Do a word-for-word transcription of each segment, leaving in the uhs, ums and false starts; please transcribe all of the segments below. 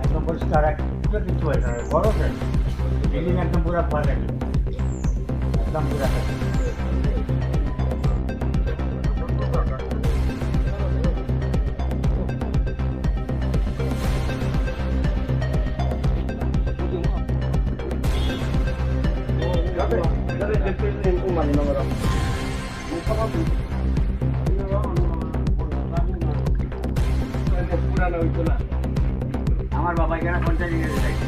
একদম পরিষ্কার, এক ফুটো কিচ্ছু হয়েছে না, বড় হয়েছে। বিল্ডিং একদম পুরো পারফেক্ট, একদম পুরো। আমার বাবা এখানে পঞ্চাশ ইংরেজি চাইছে।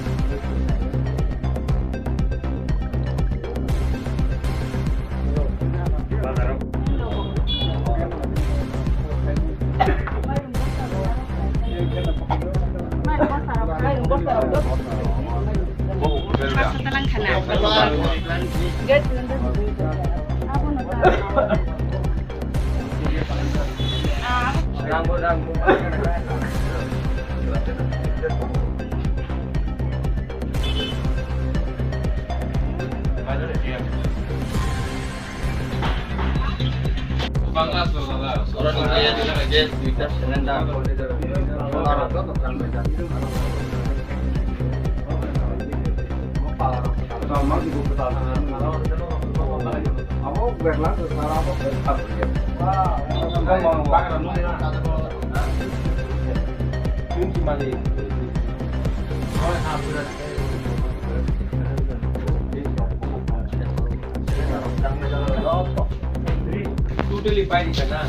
Totally বাইরে না।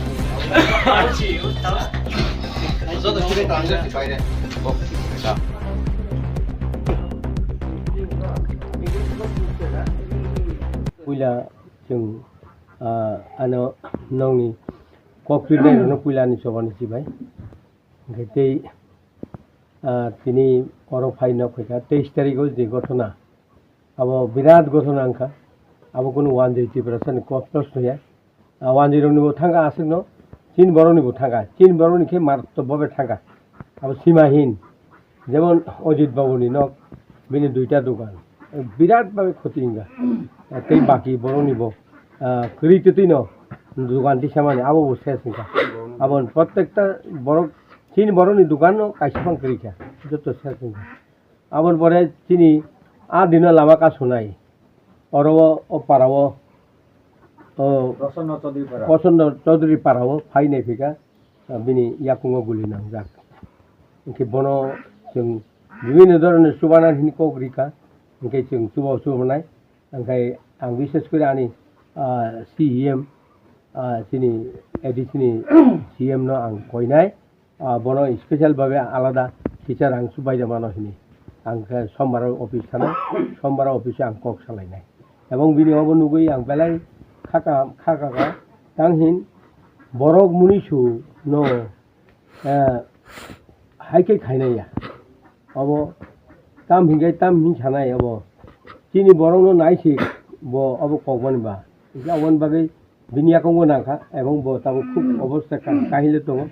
Puila chwng, ah, ano nokni kok chudai rokno puila ani chobani chibai. Hwnkhe tei, ah, tini oro phai nok phaikha, teis tarikh o je ghotona, abo birat ghotona wngkha, abo kunu wanjwi Tiprasani kok nosto ya. Ah, wanjwi rokni bo thangkha aswkno, chini borokni bo thangkha, chini borokni khe marattok bobe thangkha, abo simahin. Jemon Ojit Babu ni nok, bini duita dogan, birat babe khoti wngkha. Tei baki borok ni bo, ah, kwrwi twtwi no dogan tisamani, abo bo ses wngkha. Abo ni prottekta borok, chini borok ni dogan no kaisa phang kwrwi kha, joto ses wngkha. Abo ni pore chini a dino lama kasunai, oro o, o para o, o Prosanna Chaudhary para. Prosanna Chaudhary para o phai nai phika. Ah, bini yakungo guli nangjak. Hwnkhe bono chwng bibinno dhoroner chubanan hini kok rikha, hwnkhe chwng chuba chubanai. Hwnkhe ang bishes kori ani, ah, C E M, ah, chini A D C ni C E M no ang koinai, ah, bono special babe alada kisa rang chubaida mano hini. Ang khe sombar o office thanai, sombar o office o ang kok salainai. Ebong bini obo nugwi ang belai khaka, khaka kha, tang hin borok munisu no, eh, hai khe khainai ya. Obo tam hingai tam hin sanai obo. Chini borok no nai se bo obo kok mani ba. Aboni bagwi bini yakungo nang kha, ebong bo tabuk khub obosta ka-, kahil o tongo.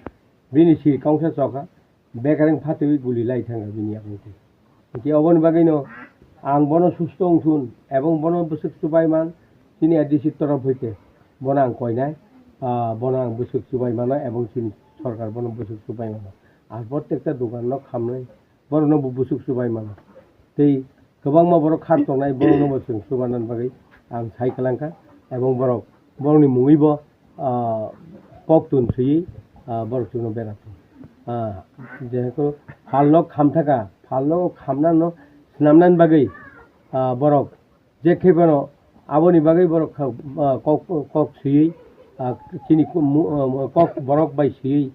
Bini si kongsa chokha, bekereng phatwi guli lai thangkha bini yakung twi. Hwnkhe oboni bagwino ang bono susto wngthun, ebong bono bwswk chubai man, chini A D C torof hoite bono ang koinai, ah, bono ang bwswk chubai mano, ebong chini sorkar bono bwswk chubai mano. Ang prottekta dogan no khamnai, borokno bo bwswk chubai mano. Tei kwbangma borok khar tongnai, borokno bo chwng chubanani bagwi ang sai kwlangkha, ebong borok, borokni mungwi bo, ah, koktun swiwi, ah, borok chwngno bera thung. Ah, jehetu phalno khamthaka, phalno khamnano swnamnani bagwi, ah, borok je khe bono aboni bagwi borok kha-, ah, kok, kok swiwi, ah, chini ku-, mu-, ah, kok borok bai swiwi,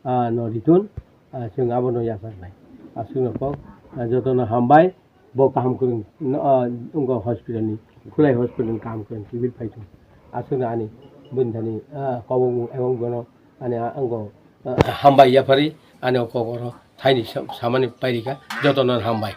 ah, no ritun, ah, chwng abono yachaknai. Aswkno kok, ah, jotono hambai. Bo kaham kwrwng, no, ah, wngkha hospital ni, Khulai hospital ni kaham kwrwng civil phai thung. Aswkno ani bini thani, ah, kobokmung ebong bono ani, ah, wngkha, ah, hambai yaphari ani o kok oro thaini sa-, samani pairika jotono hambai.